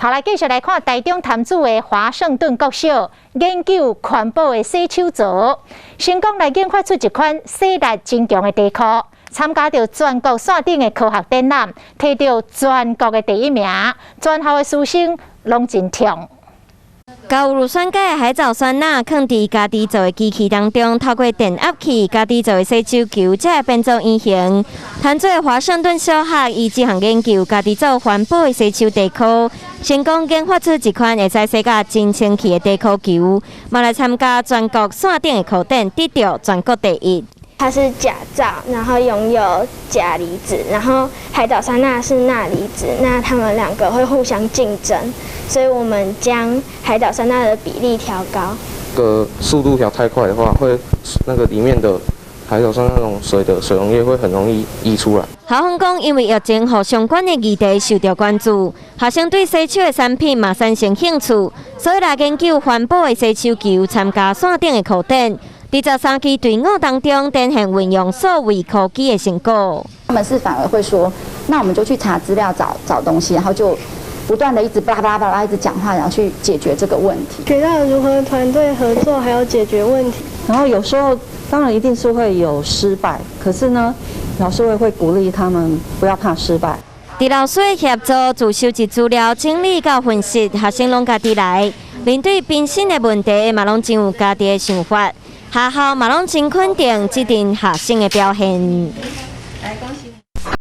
好，來繼續來看台中潭子的華盛頓國小研究環保的洗手槽，成功來研發出一款洗力真強的底褲，參加著全國線頂的科學展覽，提著全國的第一名，全校的師生攏真痛。共乳酸鈣的海藻酸鈉囥佇家己做的機器當中，透過電壓器，家己做的洗手球才會變做圓形。潭子的華盛頓小學伊這項研究，家己做環保的洗手底褲，成功研發出一款會使洗甲真清氣的底褲球，嘛來參加全國線頂的科展，得著全國第一。它是甲藻，然後擁有鉀離子，然後海藻酸鈉是鈉離子，那它們兩個會互相競爭，所以我們將海藻酸鈉的比例調高。個速度調太快的話，會那個裡面的海藻酸那種水的水溶液會很容易溢出來。校方講，因為疫情，予相關的議題受著關注，學生對洗手的產品嘛產生興趣，所以來研究環保的洗手球，參加線頂的科展。佇13支隊伍當中，展現運用數位科技的成果。他們是反而會說，那我們就去查資料，找找東西，然後就不斷的一直巴拉巴拉巴拉一直講話，然後去解決這個問題。學到如何團隊合作，還有解決問題。然後有時候當然一定是會有失敗，可是呢，老師會鼓勵他們不要怕失敗。佇老師的協助，自收集資料、整理到分析，學生攏家己來。面對頻生的問題，嘛攏真有家己的想法。學校嘛攏真肯定這陣學生的表現。來，恭喜！